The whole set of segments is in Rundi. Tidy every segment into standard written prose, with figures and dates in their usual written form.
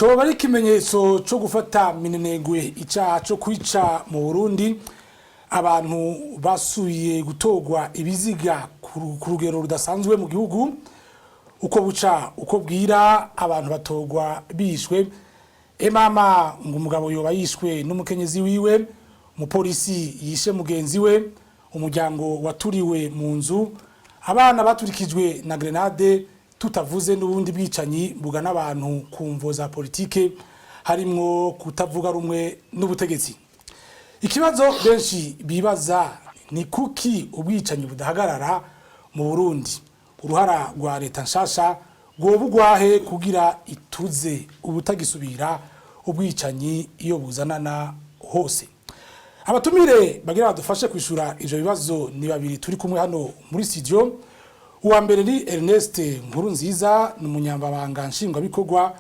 Coba ari ikimenyetso cyo gufata minenegwe icyaha cyo kwica mu Burundi. Abantu basubiye gutorwa ibiziga ku rugero rudasanzwe mu gihugu. Uko buca uko bwira, abantu batorwa bishwe. Emama ngo umugabo yoba yishwe n'umukenyezi wiwe, umupolisi yishe mugenzi we, umuryango waturiwe mu nzu, abana baturikijwe na grenade, tutavuze n'ubundi bwicanyi bugana abantu ku mvo za politike, harimwo kutavuga rumwe n'ubutegetsi. Ikibazo benshi bibaza ni kuki ubwicanyi budahagarara mu Burundi? Uruhara rwa leta nshasha rwoba urwahe kugira ituze ubutagisubira ubwicanyi iyo buzanana hose? Abatumire bagira badufashe kwishura ivyo bibazo ni babiri turi kumwe hano muri studio. Uwa mbere ni Ernest Nkurunziza, ni umunyamabanga nshingwabikorwa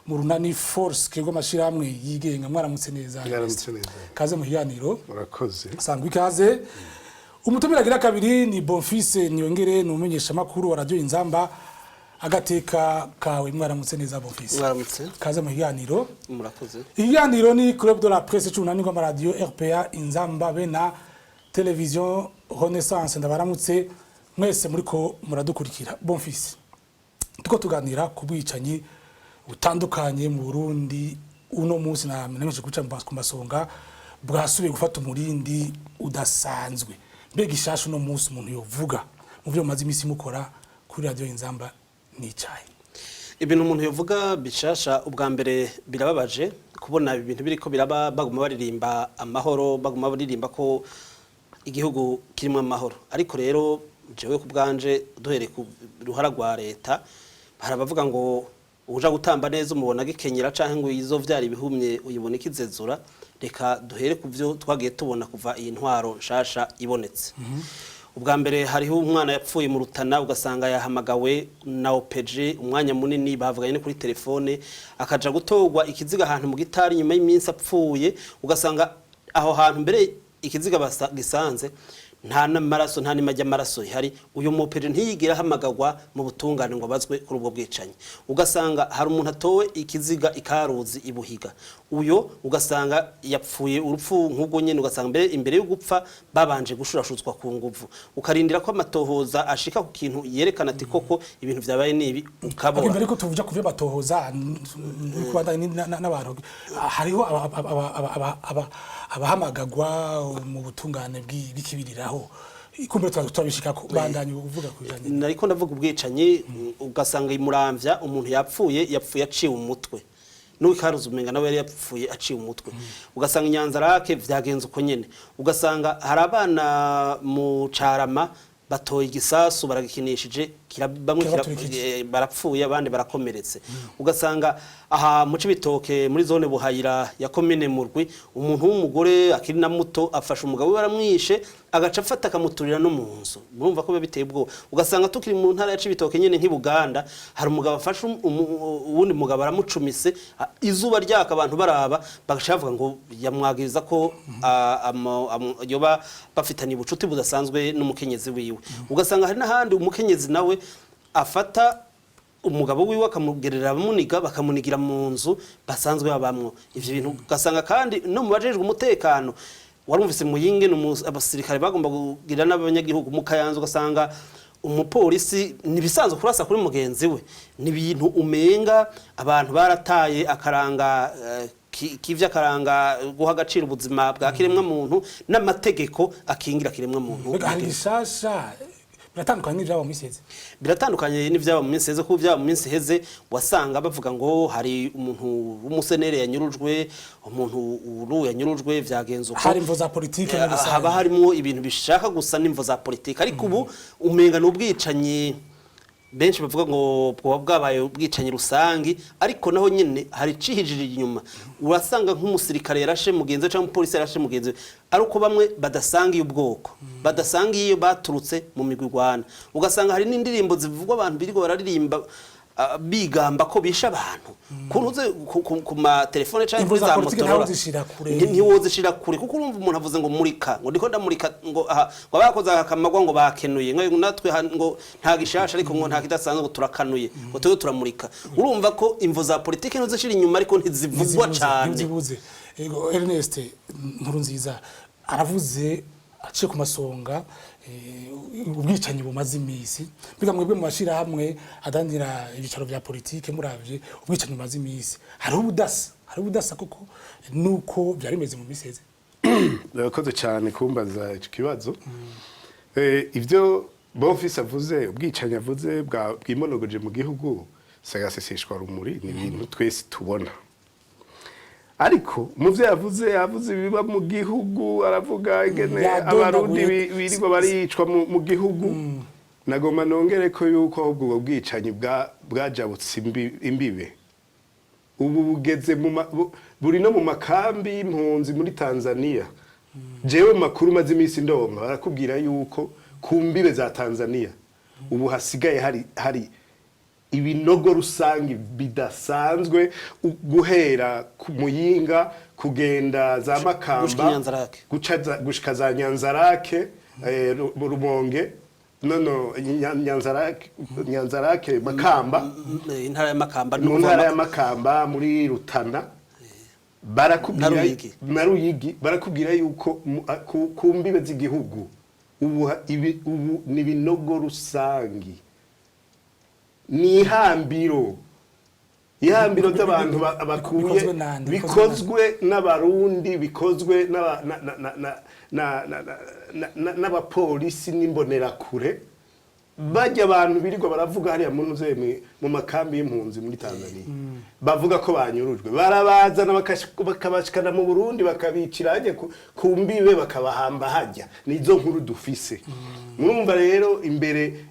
mu runani Force rw'amashirahamwe yigenga. Mwaramutse neza, Ernest. Mwaramutse neza. Kaze mu kiganiro. Murakoze. Sangwa ikaze. Umutumire agira kabiri ni Bonfils Niyongere, ni umumenyeshamakuru wa Radio Inzamba Agateka Kawe. Mwaramutse neza, Bonfils. Mwaramutse. Kaze mu kiganiro. Murakoze. Ikiganiro ni Club de la Presse c'urunani rw'amaradiyo RPA Inzamba be na Television Renaissance. Ndabaramutse mwese muriko muradukurikira. Bonfils, tuko tuganira ku bwicanyi butandukanye mu Burundi. Uno munsi nameje guca ku masonga, bwasubiye gufata umurindi udasanzwe. Mbega ishasha uno munsi umuntu yovuga mu byo mumaze iminsi mukora kuri Radio Inzamba n'icayi? Ibintu umuntu yovuga bishasha, ubwa mbere birababaje kubona ibi bintu biriko biraba, baguma baririmba amahoro, baguma baririmba ko igihugu kirimo amahoro. Ariko rero jewe ku bwanje, duhereye ku ruhara rwa leta, hari abavuga ngo uja gutamba neza umubona agikenyera, canke ngo izo vyari ibihumye uyibona ikizezura. Reka duhere ku byo twagiye tubona kuva iyi ntwaro nshasha ibonetse. Ubwa mbere, hariho umwana yapfuye mu Rutana, ugasanga yahamagawe na OPG umwanya munini, bavuganye no kuri telefone, akaja gutorwa ikiziga ahantu mu gitari nyuma y'iminsi apfuye. Ugasanga aho hantu mbere ikiziga gisanze nta n'amaraso, nta n'ima ry'amaraso ihari. Uyu mupere ntiyigira ahamagagwa mu butungane ngo abazwe kuri ubwo bwicanyi. Ugasanga hari umuntu atowe ikiziga ikaruzi ibuhiga, uyo ugasanga yapfuye urupfu nk'ubwo nyene. Ugasanga mbere imbere yo gupfa babanje gushurashutswa ku nguvu, ukarindira ko amatohoza ashika ku kintu yerekana ati koko ibintu vyabaye nibi, ukabora. Imbere ko tuvuja kuvyo batohoza n'abantu, hariho abahamagagwa mu butungane bw'ikibiriraho. Ikumbure turabishikako, bandanye uvuga kubijanye. Nariko ndavuga ubwicanyi. Ugasanga imuramvya umuntu yapfuye, yapfuye aciwe umutwe, n'uwikaruzi umenga nawe yari yapfuye aciwe umutwe. Ugasanga inyanza rake vyagenze uko nyene. Ugasanga hari abana mu Carama batoye igisasu baragikinishije, bamwe Kirabaturikije. Barapfuye, abandi barakomeretse. Ugasanga aha mu Cibitoke, muri zone Buhayira ya komine Murwi, umuntu w'umugore akiri na muto afashe umugabo we baramwishe, agaca afata akamuturira no mu nzu. Murumva ko biba biteye ubwoba. Ugasanga tukiri mu ntara ya Cibitoke nyene, nk'i Buganda, hari umugabo afashe uwundi mugabo aramucumise, izuba ryaka, abantu baraba, bagaca bavuga ngo yamwagiriza ko yoba bafitanye ubucuti budasanzwe n'umukenyezi wiwe. Ugasanga hari n'ahandi umukenyezi nawe afata umugabo wiwe akamugerera abamuniga, bakamunigira mu nzu basanzwe babamwo. Ivyo bintu ugasanga kandi no mu bajejwe umutekano. Warumvise Muyinge abasirikare bagomba kugira n'abanyagihugu. Mu Kayanza ugasanga umupolisi nibisanzwe kurasa kuri mugenzi we. Ni ibintu umenga abantu barataye akaranga k'ivy'akaranga, guha agaciro ubuzima bwa kiremwa muntu n'amategeko akingira kiremwa muntu. Mbega hari gishasha, biratandukanye n'ivyaba mu minsi iheze? Biratandukanye n'ivyaba mu minsi iheze, kuko ivyaba mu minsi iheze wasanga bavuga ngo hari umuntu w'umusenere yanyurujwe, umuntu uru yanyurujwe, vyagenze uko. Hari imvo za politike muri rusange. Haba harimo ibintu bishaka gusa n'imvo za politike, ariko ubu umenga ni ubwicanyi benshi bavuga ngo bwoba bwabaye ubwicanyi rusangi, ariko naho nyine hari icihijije inyuma. Urasanga nk'umusirikare yarashe mugenzi we cyangwa umupolisi yarashe mugenzi we, ari uko bamwe badasangiye ubwoko, badasangiye iyo baturutse mu migwi igwana. Ugasanga hari n'indirimbo zivugwa, abantu birirwa bararirimba. bigamba ko bishe abantu kuntuze ku matelefone canke Imvo kuri za za politike Motorola. ntawuzishira kure. Ntiwozishira kure, kuko urumva umuntu avuze ngo murika, ngo ndiko ndamurika, ngo aha ngo abakoze aka kamagwa ngo bakenuye, ngo natwe ngo nta gishasha, ariko ngo nta kidasanzwe, ngo turakanuye, ngo tube turamurika. Urumva ko imvo za politike ntuzishira inyuma, ariko ntizivugwa Ntizibuze, cane. ntizibuze. Ego, Ernest Nkurunziza aravuze aciye ku masonga ubwicanyi bumaze imisi. Mbega mwebwe mu mashirahamwe adanira ibyicaro vya politike, muravye ubwicanyi bumaze imisi, hariho ubudasa koko nuko vyari bimeze mu misi iheze? Urakoze cyane kumbaza icyo kibazo. Ibyo Bonfils avuze, ubwicanyi avuze bwimonogoje mu gihugu, sagaseseshwa rumuri, ni ibintu twese tubona. Ariko mu byo yavuze, yavuze ibiba mu gihugu, aravuga ingene Yadondaguye. Abarundi birirwa baricwa mu gihugu. Nagomba nongere ko yuko ahubwo ubwo bwicanyi bwajabutse imbibe, ubu bugeze buri no mu makambi y'impunzi muri Tanzania. Jewe mu makuru maze iminsi ndonka, barakubwira yuko ku mbibe za Tanzania ubu hasigaye hari ibinogo rusange bidasanzwe, guhera ku Muyinga kugenda za Gushika Makamba, Nyanzarake. Gushika za Nyanzarake, Rumonge, no Nyanzarake, Makamba. Intara ya Makamba. Mu ntara ya Makamba, muri Rutana, barakubwira Na Ruyigi. Na Ruyigi, barakubwira yuko ku mbibe z'igihugu ubu ubu ni ibinogo rusangi, ni ihambiro ry'abantu bakuye. Bikozwe nande? Bikozwe? Bikozwe n'Abarundi, bikozwe n'abapolisi n'imbonerakure bajya abantu birirwa baravuga hariya mu makambi y'impunzi muri Tanzania, bavuga ko banyurujwe, barabazana bakabashikana mu Burundi, bakabicira hajya ku mbibe, bakabahamba hajya. Nizo nkuru dufise. Murumva rero imbere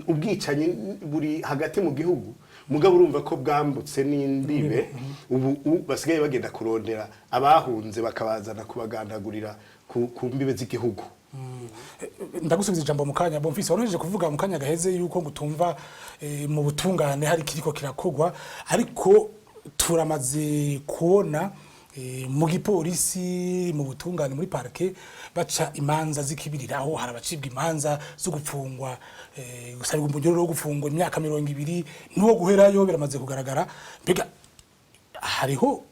ubwicanyi buri hagati mu gihugu, mugabo urumva ko bwambutse n'imbibe. Ubu basigaye bagenda kurondera abahunze, bakabazana kubagandagurira ku mbibe z'igihugu. Ndagusubiza ijambo mu kanya. Bonfils, wari kuvuga mu kanya gaheze yuko ngutumva mu butungane hari kiriko kirakogwa, ariko turamaze kubona mu gipolisi, mu butungane, muri parquet baca imanza zikibiriraho. Hari abacibwa imanza zo gupfungwa, gusabirwa umunyururu wo gupfungwa imyaka 20 n'uwo guherayo, biramaze kugaragara. Mbega hariho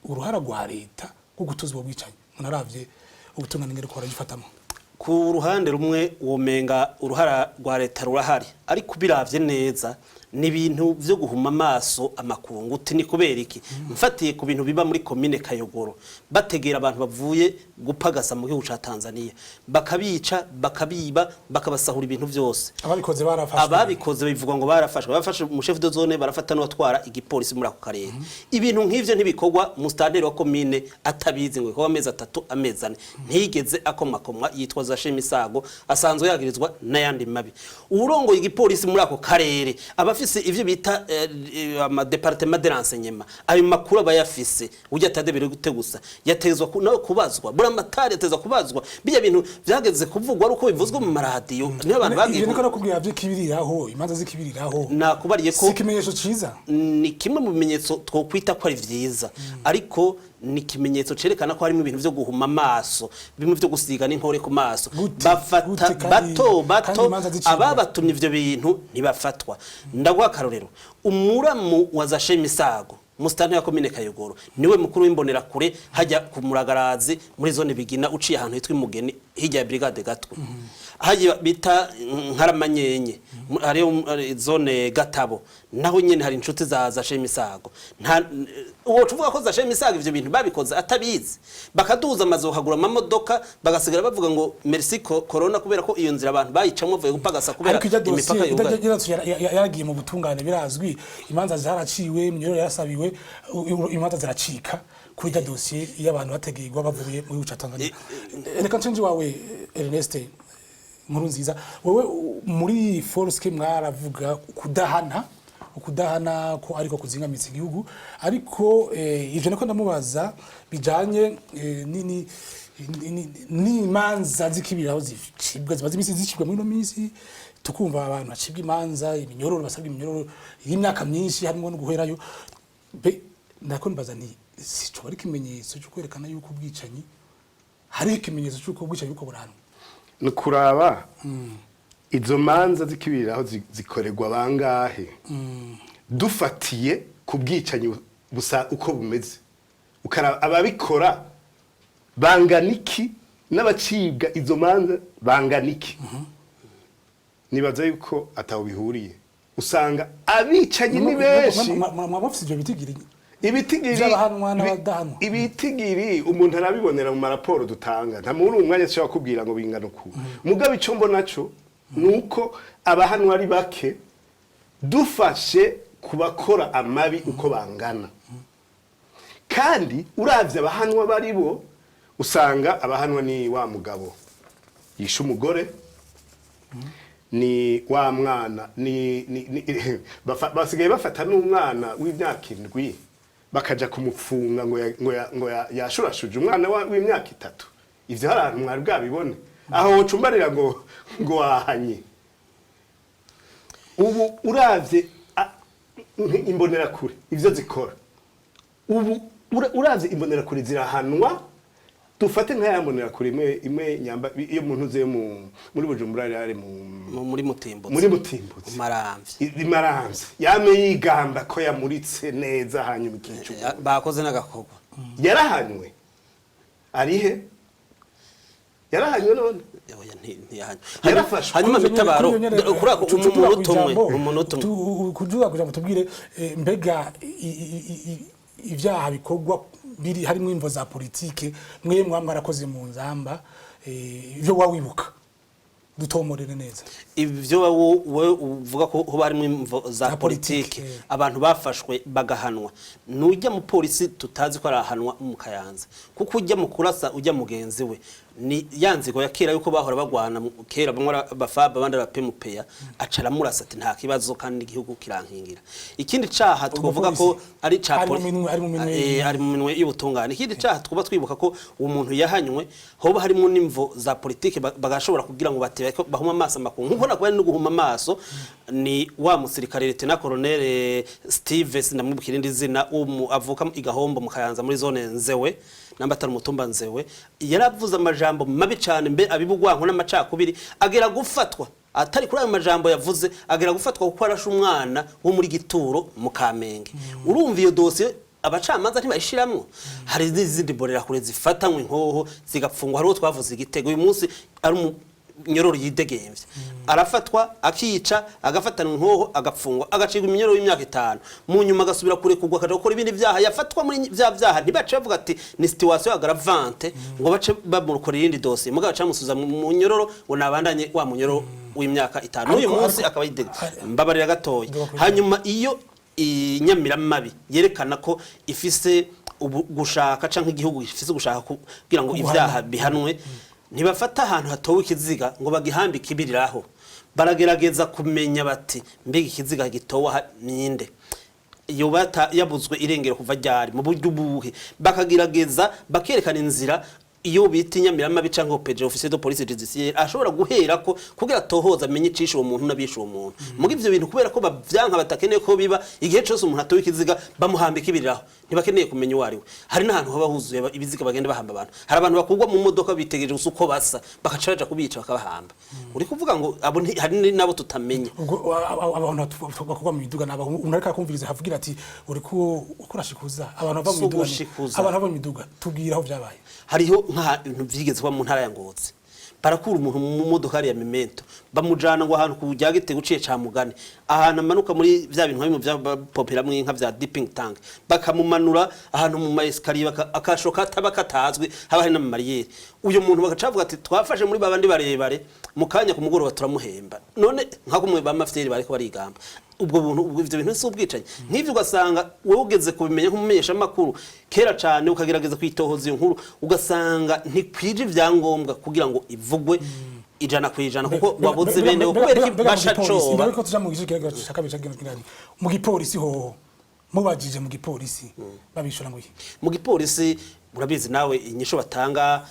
uruhara rwa leta rwo gutuza ubwo bwicanyi, umuntu aravye ubutungane ngere ko baragifatamo? Ku ruhande rumwe womenga uruhara rwa leta rurahari, ariko ubiravye neza ni ibintu vyo guhuma amaso amakungu. Uti ni kubera iki? Mfatiye ku bintu biba muri komine Kayogoro, bategera abantu bavuye gupagasa mu gihugu ca Tanzania, bakabica, bakabiba, bakabasahura ibintu vyose. Ababikoze barafashwe? Ababikoze bivugwa ngo barafashwe. Bafashe umuchef de zone, barafata n'uwatwara igipolisi muri ako karere. Ibintu nk'ivyo ntibikorwa musitanteri wa komine atabizi, ngo bikorwa amezi 3, amezi 4, ntiyigeze akomakomwa. Yitwa Zashemisago, asanzwe yagirizwa n'ayandi mabi. Uwurongoye igipolisi muri ako karere aba afise ivyo bita ama département de renseignement, ayo makuru aba yafise. Ujya atadebere gute gusa yatezwa nawe kubazwa, buramatari yatezwa kubazwa. Bijya bintu vyageze kuvugwa ari uko bivuzwe mu maradiyo, niyo abantu bagiye. Ivyo niko nakubwira vy'ikibiriraho, imanza z'ikibiriraho. Nakubariye ko Si ikimenyetso ciza? Ni kimwe mu bimenyetso twokwita ko ari vyiza, ariko ni ikimenyetso cerekana ko harimo ibintu vyo guhuma amaso, bimwe vyo gusiga n'inkore ku maso. Gute? Bafata Gute bato kandi bato, imanza zicibwa? ababatumye ivyo bintu ntibafatwa. Ndaguha akarorero: umuramu wa Zashemisago, musitani wa komine Kayogoro, niwe mukuru w'imbonerakure hajya ku Muragarazi muri zone Bigina, uciye ahantu hitwa Imugeni, hirya ya brigade Gatwe, hajya bita Nkaramanyenye, hariyo zone Gatabo, naho nyene hari inshuti za Zashemisago. Nta uwo tuvuga ko Zashemisago ivyo bintu babikoze atabizi, bakaduza amazu, bakagura amamodoka, bagasigara bavuga ngo merci corona, kubera ko iyo nzira abantu bayicamwo bavuye gupagasa, kubera Ariko ijya imipaka dosiye yugaye. ijya dosiye yaragiye mu butungane, birazwi, imanza zaraciwe, iminyururu yarasabiwe, imanza ziracika kuri ijya dosiye iyo abantu bategegwa bavuye mu gihugu ca Tanzania. Reka ncenje wawe, Ernest Nkurunziza, wewe muri Forske mwaravuga ukudahana ko ariko kuzingamitsa igihugu, ariko ivyo niko ndamubaza bijanye n'imanza zikibiraho zicibwa, zimaze imisi zicibwa muri ino minsi. Tukumva abantu bacibwa imanza, iminyororo, basabwa iminyororo y'imyaka myinshi, harimo no guherayo. Be ndako mbaza nti si cyo ari ikimenyetso cyo kwerekana yuko ubwicanyi, hari ikimenyetso cy'uko ubwicanyi buko burahanwa? Ni ukuraba izo manza zikibiriraho zikorerwa bangahe, dufatiye ku bwicanyi busa uko bumeze, ukaraba ababikora bangana iki n'abacibwa izo manza bangana iki. Nibaza yuko ataho bihuriye, usanga abicanyi ni benshi. Mwaba mufise ivyo bitigiri? Ibitigiri Vy'abahanwa n'abadahanwa. Ibitigiri umuntu arabibonera mu maraporo dutanga. Nta muri uyu mwanya ashobora kubwira ngo bingana uku. Mugabo icyo mbona cyo ni uko abahanwa ari bake dufashe ku bakora amabi uko bangana. Kandi uravye abahanwa bari bo, usanga abahanwa ni wa mugabo yishe umugore, ni wa mwana, ni basigaye bafata n'umwana w'imyaka 7 bakaja kumupfunga ngo yashurashuje umwana w'imyaka 3. Ivyo hari ahantu mwari bwabibone aho wocumbarira ngo wahanye? Ubu uravye imbonerakure ivyo zikora ubu, uravye imbonerakure zirahanwa. Dufate nka ya mbonerakure imwe nyamba iyo muntu uze muri Bujumbura yari mu Muri Mutimbutsi. Muri Mutimbutsi. Maramvya. Imaramvya, yame yigamba ko yamuritse neza, hanyuma ikica umuntu. Bakoze n'agakorwa. Yarahanywe? Arihe? Yarahanywe none? Oya, ntiyahanywe. Yarafashwe. Hanyuma mitabaro kuri ako umunota umwe. Kuduga kugira ngo tubwire, mbega ibyaha bikorwa biri harimo imvo za politike, mwe mwarakoze mu nzamba, ibyo wawibuka dutomorere neza. Ibyo wowe uvuga ko hoba harimo imvo za Za politike, politike, abantu bafashwe bagahanwa, nujya mu polisi tutazi ko arahanwa mu Kayanza, kuko ujya mu kurasa ujya mugenzi we ni ya nzigo ya kera yuko bahora bagwana kera, bamwe bafaba abandi abapemupeya, aca aramurasa ati nta kibazo kandi igihugu kirankingira. Ikindi caha twovuga ko ari ca Ari mu ari mu minwe ari mu minwe y'ubutungane. Ikindi caha twuba twibuka ko uwo muntu yahanywe hoba harimo n'imvo za politike, bagashobora kugira ngo batebe ko bahuma amaso amakungu, nkuko nakuba no guhuma amaso ni wa musirikare Lieutenant Colonel Steve, sinamwibukira irindi zina, avuka i Gahombo mu Kayanza muri zone Nzewe, namba atari umutumba Nzewe. Yaravuze amajambo mabi cyane, mbe abibugwanko n'amacakubiri, agera gufatwa atari kuri ayo majambo yavuze, agera gufatwa kuko arashe umwana wo muri Gituro mu Kamenge. Urumva iyo dosiye abacamanza ntibayishiramwo. Hari n'izindi mbonerakure zifatanywe inkoho zigapfungwa. Hari uwo twavuze igitego uyu munsi ari umunyororo yidegemvye, arafatwa akica, agafatanwa inkoho, agapfungwa, agacibwa iminyororo y'imyaka 5, mu nyuma agasubira kurekurwa akaja gukora ibindi vyaha. Yafatwa muri vya vyaha, ntibace bavuga ati ni situation aggravante ngo bace bamukorera iyindi dosiye, mugabo baca bamusubiza mu nyororo ngo nabandanye wa munyororo w'imyaka 5. N'uyu munsi akaba yidegemvye. Mbabarira gatoya. Hanyuma iyo inyamiramabi yerekana ko ifise ubu gushaka canke igihugu gifise gushaka kugira ngo Guhana. ivyaha bihanwe, ntibafata ahantu hatowe ikiziga ngo bagihambe ikibiriraho. Baragerageza kumenya bati mbega ikiziga gitowe aha ninde, yoba yabuzwe irengero kuva ryari, mu buryo ubuhe? Bakagerageza bakerekana inzira iyo bita inyamiramabi canke OPJ, officier de police judiciaire, ashobora guhera ko kugira tohoza amenye icishe uwo muntu n'abishe uwo muntu. Muga ivyo bintu kubera ko bavyanka, batakeneye ko biba, igihe cose umuntu atoye ikiziga bamuhambika ibiriraho, ntibakeneye kumenya uwo ari we. Hari n'ahantu haba huzuye ibiziga bagenda bahamba abantu. Hari abantu bakugwa mu modoka bitegereje gusa uko basa, bakaca baja kubica bakabahamba. Uri kuvuga ngo abo hari n'abo tutamenya. Ubwo abantu bakugwa mu miduga nabo, umuntu ariko akumviriza havugira ati uri ko urashikuza abantu bava mu Si miduga ugushikuza. Abantu bava mu miduga, tubwira aho byabaye. Hariho nk'ahantu vyigeze kuba mu ntara ya Ngozi, barakura umuntu mu modokari ya Memento, bamujana ngo ahantu ku rya Gitego uciye ca Mugani, ahantu amanuka muri vya bintu bimwe vya poperamwo inka vya dipping tank, bakamumanura ahantu mu ma escalier, akashoka ataba katazwi, haba hari n'amamariyeri. Uyo muntu bagaca bavuga ati twafashe muri babandi barebare, mu kanya ku mugoroba turamuhemba. None nka kumwe ba mafyeri bariko barigamba ubwo buntu, ubwo ivyo bintu si ubwicanyi nk'ivyo? Ugasanga wowe ugeze kubimenya nk'umumenyesha makuru kera cane, ukagerageza kwitohoza iyo nkuru, ugasanga ntikwije ivyangombwa kugira ngo ivugwe 100%, kuko wabuze bene kubera iki basha coba. Mbere ko tuja mu gice kigira cya kabiri cya mu gipolisi hoho, mubajije mu gipolisi babishura ngo iki? Mu gipolisi urabizi nawe inyisho batanga.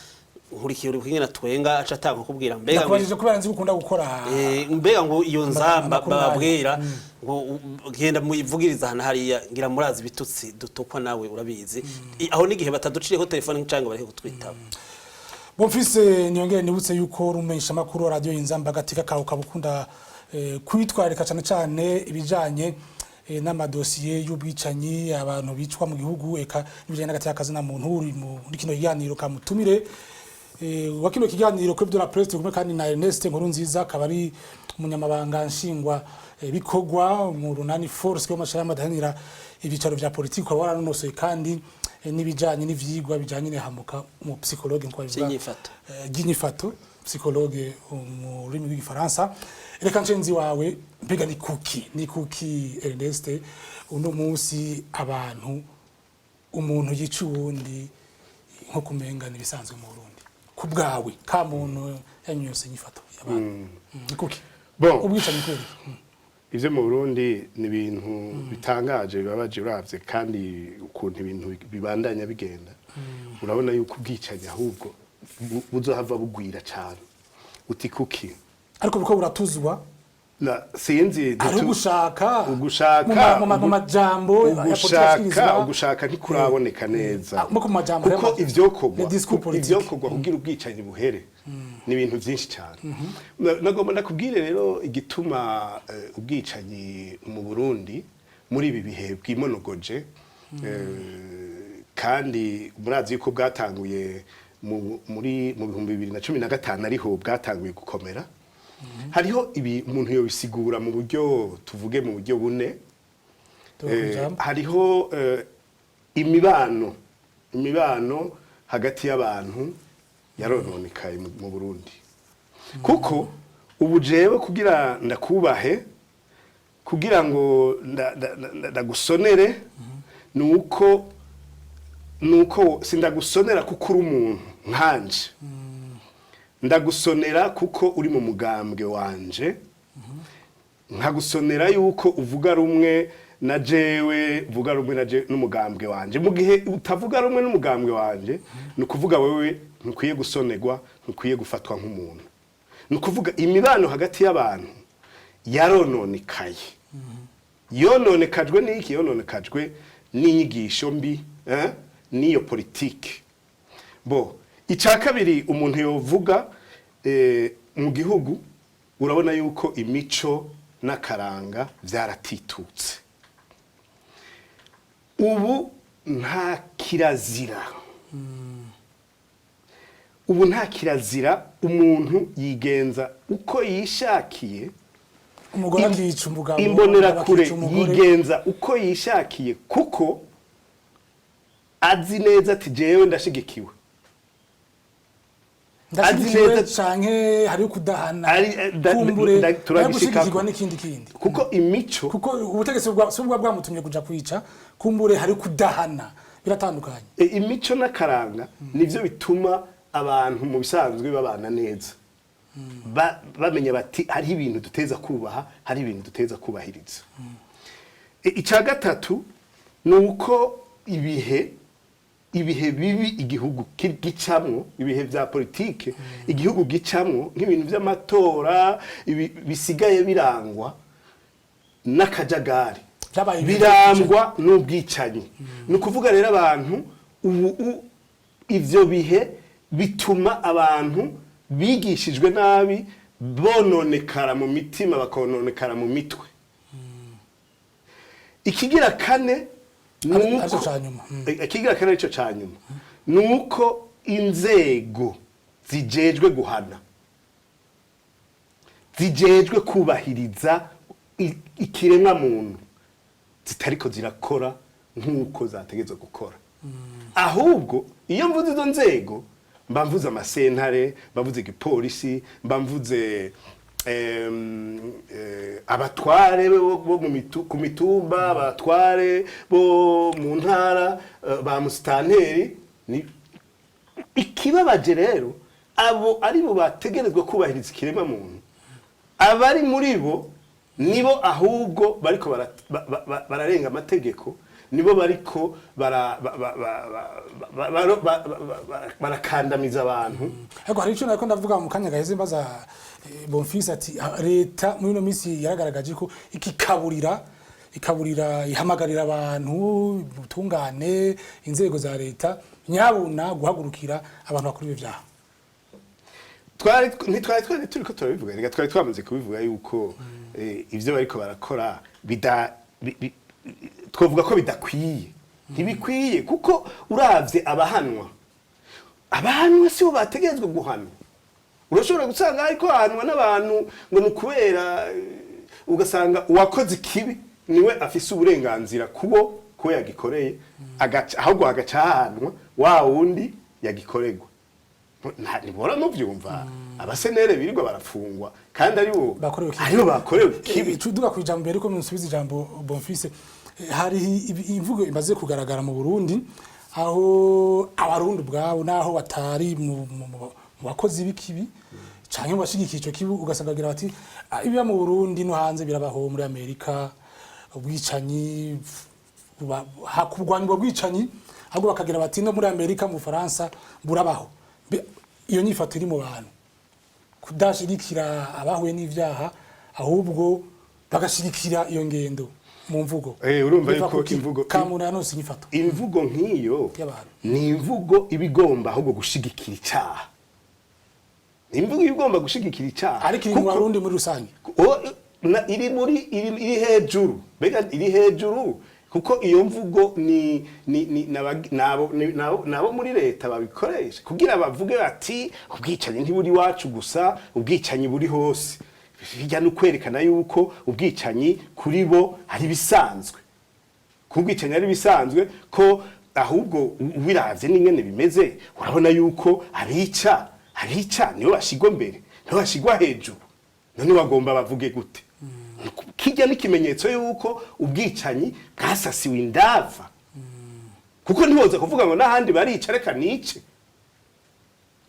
Nkurikiye uri kwingena twenga, aca atanga kukubwira mbega Ndakubajije kubera nzi ko ukunda gukora. Mbega ngo iyo nzamba Amakuru nk'ayo. Bababwira ngo genda muyivugiriza ahantu hariya, ngira murazi ibitutsi dutukwa, nawe urabizi. Aho n'igihe bataduciriyeho telefone cyangwa bareke kutwitaba. Bonfise niyongere, nibutse yuko rumenyesha makuru wa radio Inzamba gateka kawe kabukunda kwitwararika cyane cyane ibijanye n'amadosiye y'ubwicanyi, abantu bicwa mu gihugu, eka n'ibijanye n'agateka kazina muntu. Uri muri kino kiganiro kamutumire wa kino kiganiro kuri de la presse, turi kumwe kandi na Ernest Nkurunziza, akaba ari umunyamabanga nshingwa bikorwa mu runani force y'amashirahamwe adaharanira ibyicaro vya politiki, ukaba waranonosoye kandi n'ibijanye n'ivyigwa bijanye n'ihamuka mu psychologue, nko babivuga. Vy'inyifato. Ry'inyifato, psychologue mu rurimi rw'igifaransa. Reka nshenzi wawe, mbega ni kuki Ernest, uno munsi abantu, umuntu yica uwundi nko kumenga ibisanzwe mu Burundi? Ku bwawe, ka muntu yanyose inyifato y'abantu, ni kuki Bon. ubwicanyi kubera iki? Ivyo mu Burundi ni ibintu bitangaje, bibabaje. Uravye kandi ukuntu ibintu bibandanya bigenda, urabona yuko ubwicanyi ahubwo buzohava bugwira cane. Uti kuki? Ariko biriko buratuzwa. Sinzi. Ari ugushaka Ugushaka mu majambo ya politiki ugushaka ashikirizwa. Ugushaka ntikuraboneka neza. Ah, mu majambo kuko ivyokorwa les discours politiques. Ivyokorwa kugira ubwicanyi buhere ni ibintu byinshi cyane. Nagomba ndakubwire rero igituma ubwicanyi mu Burundi muri ibi bihe bwimonogoje, kandi murazi yuko bwatanguye mu 2015, ariho bwatanguye gukomera. Hariho ibi umuntu yobisigura mu buryo, tuvuge mu buryo bune. Tuva kw'ijambo. Hariho imibano hagati y'abantu yarononekaye mu Burundi, kuko ubu jewe kugira ndakubahe, kugira ngo ndagusonere, nuko sindagusonera kuko uri umuntu nkanje, ndagusonera kuko uri mu mugambwe wanje, nkagusonera yuko uvuga rumwe na jewe, uvuga rumwe na je n'umugambwe wanje. Mu gihe utavuga rumwe n'umugambwe wanje, ni ukuvuga wewe ntukwiye gusonerwa, ntukwiye gufatwa nk'umuntu. Ni ukuvuga imibano hagati y'abantu yarononekaye. Yononekajwe n'iki? Yononekajwe n'inyigisho mbi, n'iyo politike. Bo icya kabiri umuntu yovuga, mu gihugu urabona yuko imico n'akaranga byaratitutse. Ubu nta kirazira, ubu nta kirazira, umuntu yigenza uko yishakiye. Umugore akica umugabo, Imbonerakure akica umugore. yigenza uko yishakiye kuko azi neza ati jewe ndashigikiwe. Ndashyigikiwe Azi neza canke hariho kudahana. Ari, Kumbure turabishikako. gushigikirwa n'ikindi kindi. Kuko imico Kuko ubutegetsi si bwa bwamutumye kuja kwica, kumbure hari kudahana, biratandukanye. Imico n'akaranga nivyo bituma abantu mu bisanzwe babana neza. Bamenya bati hariho ibintu duteza kubaha, hari ibintu duteza kubahiriza. Icya gatatu ni uko ibihe bibi igihugu gicamwo, ibihe vya politike igihugu gicamwo, nk'ibintu vy'amatora, bisigaye birangwa n'akajagari. Vyabaye ibihe. Birangwa n'ubwicanyi. Ni ukuvuga rero abantu ubu ivyo bihe bituma abantu bigishijwe nabi bononekara mu mitima, bakononekara mu mitwe. Ikigira kane ni Arico ca nyuma. Ikigira kane arico ca nyuma ni uko inzego zijejwe guhana, zijejwe kubahiriza ikiremwa muntu, zitariko zirakora nk'uko zategetswe gukora. Ahubwo iyo mvuze izo nzego, mba mvuze amasentare, mba mvuze igipolisi, mba mvuze abatware bo ku mitumba, abatware bo mu ntara, ba musitanteri. Ikibabaje rero, abo ari bo bategerezwa kubahiriza ikiremwa muntu, abari muri bo nibo ahubwo bariko bararenga amategeko. Nibo bariko bara ba- ba- ba- ba- ba- ba- ba- ba- barakandamiza abantu. Ariko hari icyo nariko ndavuga mu kanya gaheze, mbaza Bonfils ati: "Ah, leta muri ino minsi yaragaragaje ko ikikaburira, ikaburira, ihamagarira abantu, ubutungane, inzego za leta nyabuna guhagurukira abantu bakora ibyo vyaha." Twari ntitwari twari turiko turabivuga, reka twari twamaze kubivuga yuko ivyo bariko barakora bida twovuga ko bidakwiye, ntibikwiye, kuko uravye abahanwa sibo bategerezwa guhanwa. Urashobora gusanga ariko ahanwa n'abantu ngo ni ukubera ugasanga uwakoze ikibi niwe afise uburenganzira kubo ko yagikoreye, ahubwo agaca ahanwa wa wundi yagikorerwa. Ntibora muvyumva abasenere birirwa barafungwa kandi aribo bakorewe ikibi. Aribo bakorewe ikibi. Tuduga ku ijambo mbere ko musubiza ijambo, Bonfils. Hari imvugo imaze kugaragara mu Burundi, aho abarundi ubwabo, naho batari mu bakozi b'ikibi canke mu bashigikiye ico kibi, ugasanga bagira bati: "Ah, ibiba mu Burundi no hanze birabaho, muri Amerika ubwicanyi kurwanya ubwo bwicanyi", ahubwo bakagira bati: "No muri Amerika, mu Bufaransa burabaho." Iyo nyifato iri mu bantu kudashigikira abahuye n'ivyaha, ahubwo bagashigikira iyo ngendo mu mvugo. Urumva Biva yuko kuki? Kamuna yanose inyifato imvugo nk'iyo y'abantu. Ni imvugo iba igomba ahubwo gushigikira icaha, ni imvugo iba igomba gushigikira icaha. Ariko iri mu Barundi muri rusange. Iri muri iri hejuru, mbega iri hejuru, kuko iyo mvugo ni nabo muri leta babikoresha kugira bavuge bati: "Ubwicanyi ntiburi iwacu gusa, ubwicanyi buri hose." Bijya no kwerekana yuko ubwicanyi kuri bo ari bisanzwe, ko ubwicanyi ari bisanzwe, ko ahubwo ubiravye n'ingene bimeze, urabona yuko abica nibo bashigwa mbere, nibo bashigwa hejuru. None bagomba bavuge gute? Kijya n'ikimenyetso yuko ubwicanyi bwasasiwe indava, kuko ntiboza kuvuga ngo n'ahandi barica, reka nice,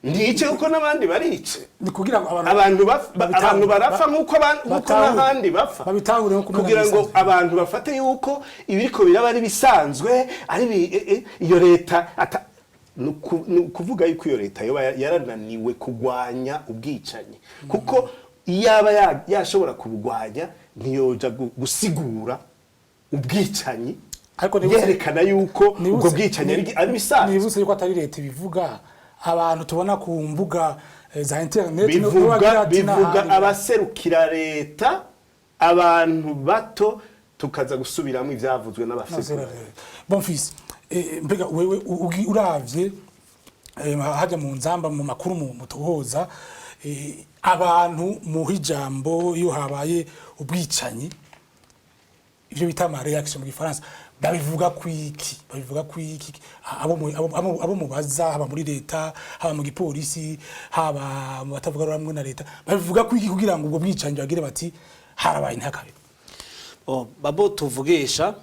nice kuko n'abandi barica. Ni kugira ngo abantu abantu abantu barapfa nk'uko batahure. n'ahandi bapfa. Babitahure nko kumenya Kugira ngo bisanzwe. abantu bafate yuko ibiriko biraba ari bisanzwe, ari iyo leta ni ukuvuga yuko iyo leta yoba yarananiwe kugwanya ubwicanyi, kuko iyaba yashobora kubugwanya ntiyoja gusigura ubwicanyi Ariko yerekana yuko ubwo bwicanyi ari bisanzwe. Nibutse yuko atari leta ibivuga, abantu tubona ku mbuga za internet nibo Bivuga bagira ati bivuga n'ahandi. Abaserukira leta, abantu bato tukaza gusubiramo ivyavuzwe n'abaserukira. Bonfils, mbega wewe uravye hajya mu Nzamba, mu makuru mu mutohoza, abantu muha ijambo iyo habaye ubwicanyi, ivyo bita ama réaction mu gifaransa, babivuga kwiki? Babivuga kwiki abo mubaza, haba muri leta, haba mu gipolisi, haba mu batavuga rumwe na leta, babivuga kwiki kugira ngo ubwo bwicanyi bagire bati: "Harabaye, ntakabe"? Oh, babo tuvugisha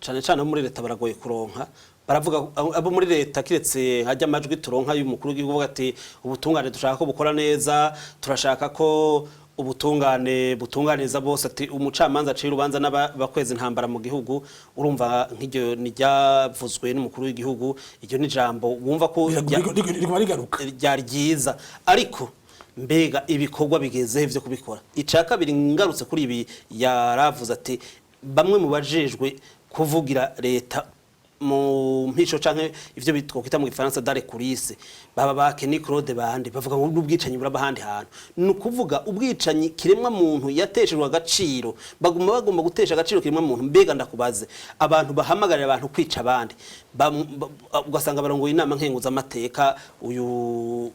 cane cane abo muri leta baragoye kuronka. Baravuga abo muri leta, kiretse hajya amajwi turonka y'umukuru w'igihugu avuga ati: "Ubutungane dushaka ko bukora neza, turashaka ko ubutungane butunganiza bose", ati: "Umucamanza aciye urubanza n'abakweza intambara mu gihugu." Urumva nk'iryo ni ryavuzwe n'umukuru w'igihugu, iryo ni ijambo wumva ko Riguma rigaruka. Ryari ryiza, ariko mbega ibikorwa bigezehe vyo kubikora? Ica kabiri, ngarutse kuri ibi yaravuze ati bamwe mu bajejwe kuvugira leta mu mpisho canke ivyo bitwa mu gifaransa dans les coulisses, baba ba Kenny Claude bande, bavuga ngo ubwicanyi buraba ahandi hantu. Ni ukuvuga ubwicanyi kiremwa muntu yateshejwe agaciro, baguma bagomba gutesha agaciro kiremwa muntu. Mbega ndakubaze, abantu bahamagarira abantu kwica abandi, ugasanga barongoye inama nkenguzamateka, uyu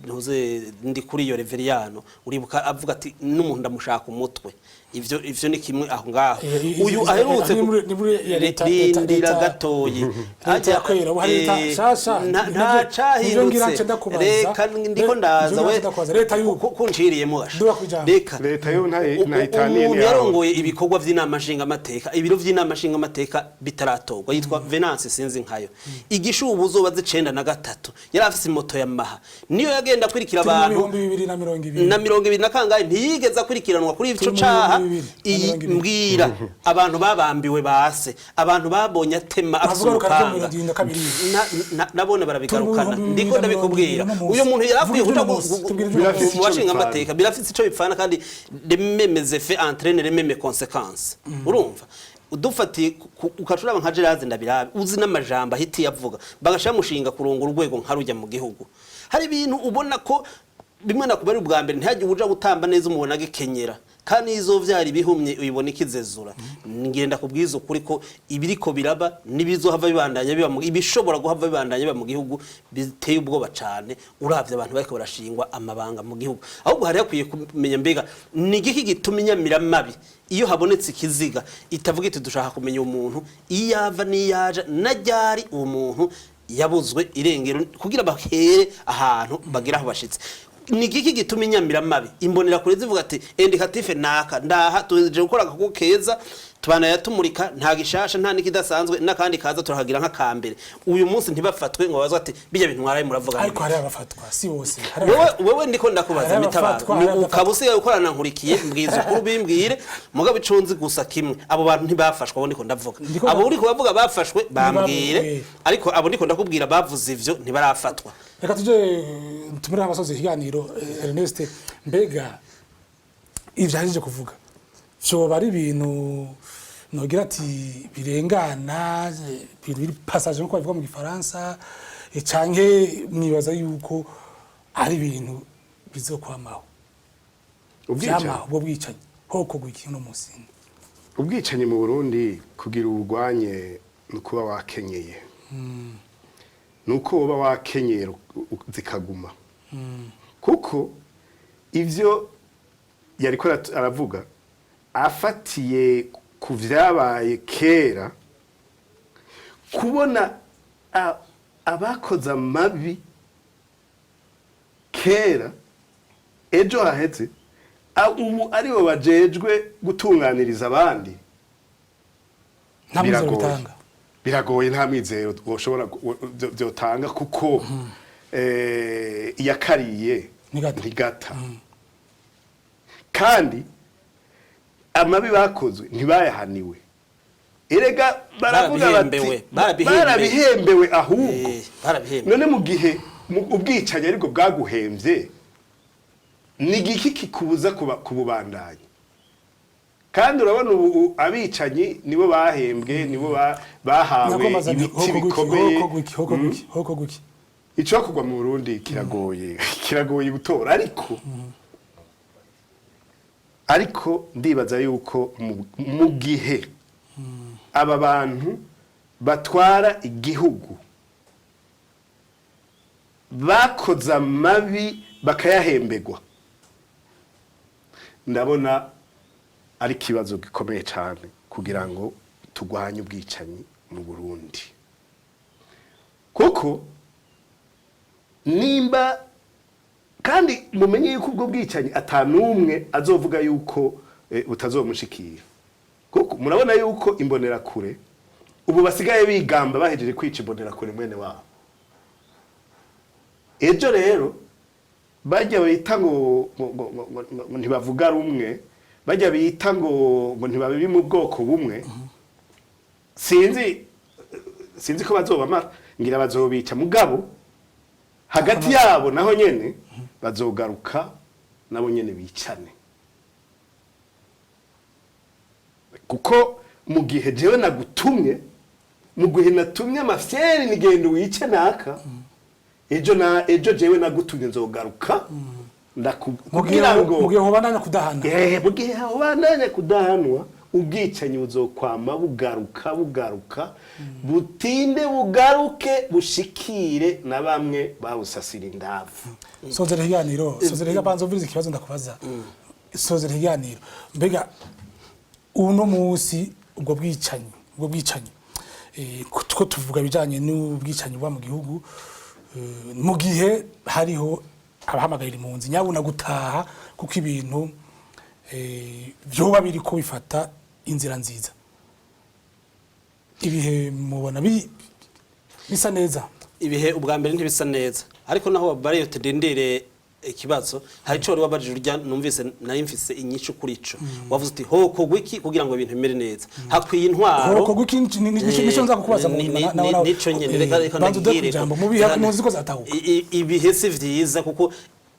ntuze ndi kuri iyo Reveriyano, uribuka avuga ati: "N'umuntu ndamushaka umutwe." Ivyo ni kimwe aho ngaho. Uyu aherutse Ni muri ya leta rindira gatoyi. Leta ya kwera, ubu hari leta nshasha. Nta Nivyo ngira cahindutse. nce ndakubaza. Reka ndiko ndaza. Nivyo ngira We nce ndakubaza. Leta y'ubu. Kunciriyemo gasha. Duba kwijambo. Reka. Leta yo ntayitaniye Umuntu n'iyawe. yarongoye ibikorwa vy'inama nshingamateka, ibiro vy'inama nshingamateka bitaratorwa, yitwa Venance Sinzi nkayo, igishubu uzoba z'icenda na gatatu, yari afise imoto ya Maha, niyo yagenda akurikira Turi mu abantu 2020. Na 20 na kangahe, ntiyigeze akurikiranwa kuri ico Turi mu caha. Iyi 2020. Mbwira abantu babambiwe base, abantu babonye atema afise Bavuga ko ari umupanga. 72. Nabone barabigarukana. Turi mu Ndiko ndabikubwira, 2021. uyu muntu yarakwiye Vuga kuja iby'uno munsi, tubwire iby'uno munsi. mu bashinga amateka. Birafise ico bipfana kandi les mêmes effets entraînent les mêmes conséquences. Urumva, udufatiye ukaca uraba nka Gerard Ndabirabe, uzi n'amajambo ahita yavuga, bagashira mushinga kurongora urwego nka rujya mu gihugu. Hari ibintu ubona ko bimwe nakuba ari ubwa mbere, ntihagire uja gutamba neza umubona agikenyera, kandi izo vyari bihumye uyibona ikizezura. Ngenda kubwiza ukuri ko ibiriko biraba nibizohava bibandanya biba ibishobora guhava bibandanya biba mu gihugu biteye ubwoba cane. Uravye abantu bariko barashingwa amabanga mu gihugu, ahubwo hari hakwiye kumenya mbega ni igiki gituma inyamiramabi iyo habonetse ikiziga itavuga iti: "Dushaka kumenya umuntu iyo ava n'iyaja na ryari uwo muntu yabuzwe irengero," kugira bahere ahantu bagira aho bashitse. Ni igiki gituma inyamiramabi, imbonerakure zivuga ati: "Indicatif naka ndaha, tuje gukora agakoko keza, tubana tumurika, nta gishasha, nta n'ikidasanzwe, n'akandi kaza turahagira nk'akambere," uyu munsi ntibafatwe ngo babazwe ati: "Bijya bintu mwaraye muravuga"? Ariko hari abafatwa, si bose. Hari Wewe abafatwa. wewe ndiko ndakubaza. Hari Mitabaro, abafatwa, hari ni abafatwa. ukaba usigaye ukorana Nkurikiye. Mbwiza ukuri, ubimbwire. Mugabo ico nzi gusa kimwe, abo bantu ntibafashwe, abo ndiko ndavuga. Abo uriko bavuga bafashwe, bambwire. Ariko abo ndiko ndakubwira bavuze ivyo ntibarafatwa. Reka tuje tumire abasozi ikiganiro. Ernest, mbega ivyo ahejeje kuvuga vyoba ari ibintu nogira ati birengana, ibintu biri passage nkuko babivuga mu Gifaransa, canke mwibaza yuko ari ibintu bizokwamaho? Ubwicanyi? Vyamaho ubwo bwicanyi, hokorwa iki uno munsi? Ubwicanyi mu Burundi, kugira ubugwanye ni ukuba wakenyeye, ni uko woba wakenyeye zikaguma, kuko ivyo yariko aravuga afatiye ku vyabaye kera, kubona abakoze amabi kera ejo haheze, ubu aribo bajejwe gutunganiriza abandi. Nta mwizero Biragoye. bitanga. Biragoye, nta mwizero woshobora vyotanga, kuko iyakariye Ntigata. Ntigata. Kandi amabi bakozwe ntibayahaniwe. Erega baravuga bati Barabihembewe, barabihembewe. Barabihembewe ahubwo. Barabihembewe. None mu gihe ubwicanyi aribwo bwaguhemvye, ni igiki kikubuza kububandanya? Kandi urabona ubu abicanyi nibo bahembwe, nibo bahawe Nakombaza nti ibiti hokorwa iki? bikomeye. Hokorwa iki? Hokorwa iki? Hokorwa iki? Icokorwa mu Burundi kiragoye, kiragoye gutora, ariko ndibaza yuko mu gihe aba bantu batwara igihugu bakoze amabi bakayahembegwa, ndabona ari ikibazo gikomeye cyane kugira ngo turwanye ubwicanyi mu Burundi, kuko nimba kandi mumenye yuko ubwo bwicanyi atanumwe azovuga yuko butazomushikira, kuko murabona yuko imbonerakure ubu basigaye bigamba bahejeje kwica imbonerakure mwene wabo. Ejo rero bajya bita ngo ntibavuga rumwe, bajya bita ngo ntibabi mu bwoko bumwe, sinzi ko bazobamara, ngira bazobica, mugabo hagati yabo naho nyene bazogaruka nabo nyene bicane, kuko mu gihe jewe nagutumye, mu gihe natumye amafyeri nigenda wice naka, ejo na ejo jewe nagutumye nzogaruka kugira ngo Mu gihe hobandanya kudahana. Mu gihe ubandanya kudahanwa, ubwicanyi buzokwama bugaruka, bugaruka, butinde bugaruke, bushikire na bamwe bawusasira indavu. Sozera ikiganiro, sozera ikiganiro. Banza umvirize ikibazo ndakubaza. Sozera ikiganiro. Mbega uno munsi ubwo bwicanyi, ko tuvuga ibijanye n'ubwicanyi buba mu gihugu, mu gihe hariho abahamagarira impunzi nyabuna gutaha kuko ibintu vyoba biriko bifata inzira nziza, ibihe mubona bisa neza? Ibihe ubwa mbere ntibisa neza, ariko naho bariyo tudindire. Ikibazo hari ico wari wabajije urya, numvise nari mfise inyishu kuri ico. Wavuze uti hokorwa iki kugira ngo ibintu bimere neza? Hakwiye intwaro. Hokorwa iki? Nico nza kukubaza mu nyuma. Nico nyene, reka Banza uduhe ndagire. ijambo mu bihe impunzi ko zatahuka. Ibihe si vyiza, kuko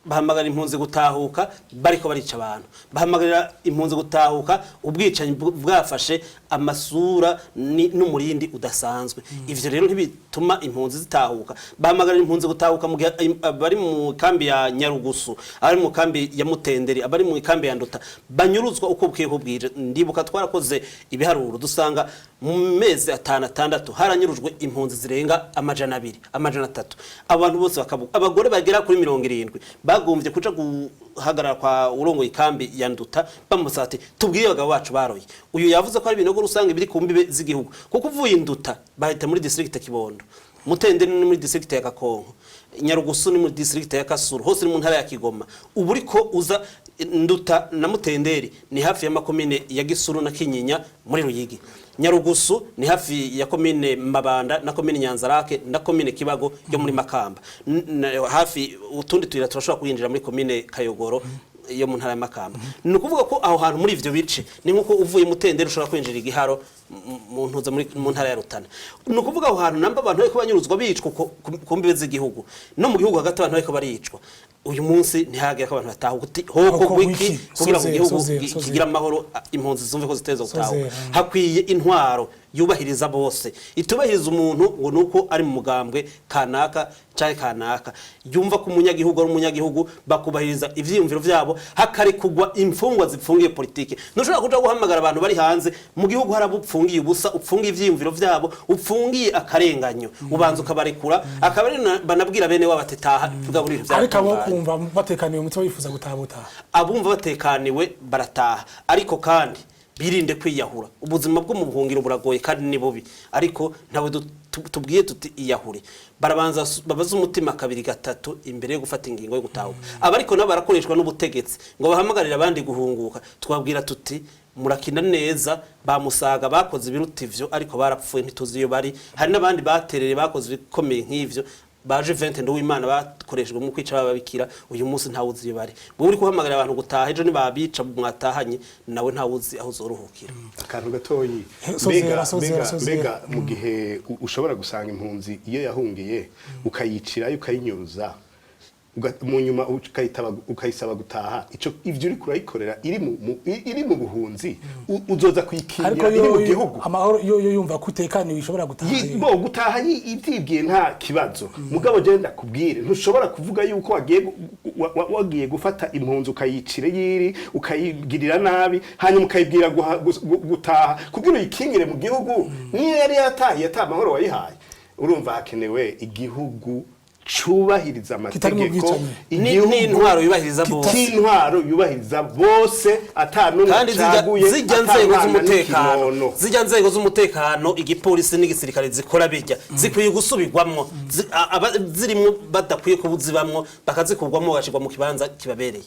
bahamagara impunzi gutahuka bariko barica abantu, bahamagarira impunzi gutahuka ubwicanyi bwafashe amasura n'umurindi udasanzwe. Ivyo rero ntibituma impunzi zitahuka. Bahamagarira impunzi gutahuka mu gihe abari mu kambi ya Nyarugusu, abari mu kambi ya Mutenderi, abari mu kambi ya Nduta banyuruzwa uko bukeye ko bwije. Ndibuka twarakoze ibiharuro, dusanga mu mezi 5, 6 haranyurujwe impunzi zirenga 200, 300. Abantu bose bakabuka, abagore bagera kuri 70 bagombye kuja guhagarara kwa urongo ikambi ya Nduta, bamusaba ati: "Tubwire abagabo bacu baroye." Uyu yavuze ko ari ibinogo rusange biri ku mbibe z'igihugu, kuko uvuye Induta bahita muri district Kibondo, Mutenderi ni muri district ya Kakonko, Nyarugusu ni muri district ya Kasuru, hose ni mu ntara ya Kigoma. Ubu uriko uza Nduta na Mutenderi ni hafi y'amakomine ya Gisuru na Kinyinya muri Ruyigi, Nyarugusu ni hafi ya komine Mabanda na komine Nyanzarake na komine Kibago yo muri Makamba. Hafi utundi tuyira turashobora kwinjira muri komine Kayogoro yo mu ntara ya Makamba. Ni ukuvuga ko aho hantu muri ivyo bice ni nkuko uvuye Mutenderi ushobora kwinjira Igiharo mu ntuza muri mu ntara ya Rutana. Ni ukuvuga aho hantu namba abantu bariko banyuruzwa, bicwa ku mbibe z'igihugu no mu gihugu hagati, abantu bariko baricwa uyu munsi, ntihagera ko abantu batahuka. Uti hoko Hoko wiki wiki. kugira ngo Sozera, igihugu sozera, sozera. kigire amahoro, impunzi zumve ko ziteza gutahuka? Sozera. Hakwiye intwaro yubahiriza bose, itubahiriza umuntu ngo nuko ari mu mugambwe kanaka canke kanaka, yumva ko umunyagihugu ari umunyagihugu, bakubahiriza ivyiyumviro vyabo, hakarekugwa imfungwa zipfungiye politike. Ntushobora kuja guhamagara abantu bari hanze mu gihugu hari abo upfungiye ubusa, upfungiye ivyiyumviro vyabo, upfungiye akarenganyo. Ubanza ukabarekura, akaba ari banabwira bene wabo ati: "Taha, tugaburira ibintu Ariko abo vyaratunganye." kumva batekaniwe umutima bifuza gutaha butaha. Abumva batekaniwe barataha, ariko kandi birinde kwiyahura. Ubuzima bwo mu buhungiro buragoye kandi ni bubi, ariko ntawe tubwiye tuti iyahure. Barabanza babaze umutima kabiri gatatu imbere yo gufata ingingo yo gutahuka. Aba ariko nabo barakoreshwa n'ubutegetsi ngo bahamagarire abandi guhunguka. Twabwira tuti: "Murakina neza." Bamusaga bakoze ibiruta ivyo, ariko barapfuye, ntituzi iyo bari. Hari n'abandi baterere bakoze ibikomeye nk'ivyo, baje Vente Nduwimana, bakoreshejwe mu kwica bababikira. Uyu munsi ntawe uzi iyo bari. Wowe uri guhamagarira abantu gutaha, ejo nibabica mwatahanye nawe, ntawe uzi aho uzorohukira. Akantu gatoyi. Sozera, mbega sozera, mbega sozera. Mbega mu gihe ushobora gusanga impunzi iyo yahungiye ukayicirayo, ukayinyuruza, mu nyuma ukayisaba gutaha, ico ivyo uriko urayikorera iri mu buhunzi, uzoza Ariko kuyikingira iri mu yo gihugu? Amahoro yo yumva ko utekaniwe ishobora gutaha. Bo gutaha ivyibwiye nta kibazo, mugabo je ndakubwire, ntushobora kuvuga yuko wagiye wagiye gufata impunzi ukayicira yiri, ukayigirira nabi, hanyuma ukayibwira gutaha kugira uyikingire mu gihugu. Niyo yari yatahiye ata amahoro wayihaye. Urumva hakenewe igihugu cubahiriza Kitarimo amategeko, ubwicanyi. Igihugu N'intwaro yubahiriza bose. c'intwaro yubahiriza bose, ata n'umwe Kandi acaguye, zijya ata nzego mwana z'umutekano, n'ikinono. zijya nzego z'umutekano, igipolisi n'igisirikare zikora bijya, zikwiye gusubirwamwo. Zirimwo badakwiye kubuzibamwo, bakazikurwamwo, bagashirwa mu kibanza kibabereye.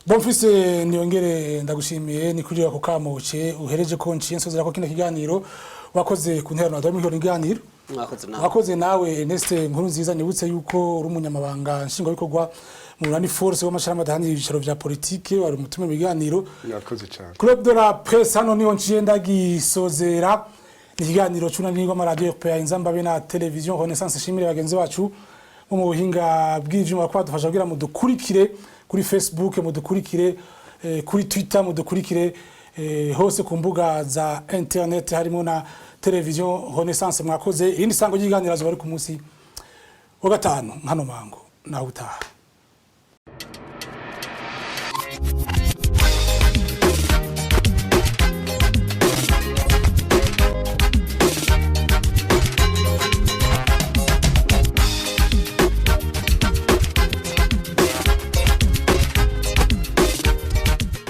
Bonfise Niyongere, ndagushimiye. Ni kuri ako kamuce uhereje ko nciye nsozera ko kino kiganiro. Wakoze ku nterano waduha muri kino kiganiro. Mwakoze nawe. Wakoze nawe, Ernest Nkuru Nziza. Nibutse yuko uri umunyamabanga nshingwabikorwa mu Runani Force w'amashirahamwe adaharanira ibyicaro vya politike, wari umutume mu biganiro. Mwakoze cyane. Club de la Presse hano niho nciye ndagisozera. Ni ikiganiro c'unani rw'amaradiyo RPA, Inzamba be na Television Renaissance. Shimire bagenzi bacu bo mu buhinga bw'ivyuma ko badufasha kugira mudukurikire kuri Facebook, mudukurikire kuri Twitter, mudukurikire hose ku mbuga za internet harimo na Television Renaissance. Mwakoze. Irindi sango ry'iganiro azoba ari ku munsi wa gatanu nkano mango. Naho utaha.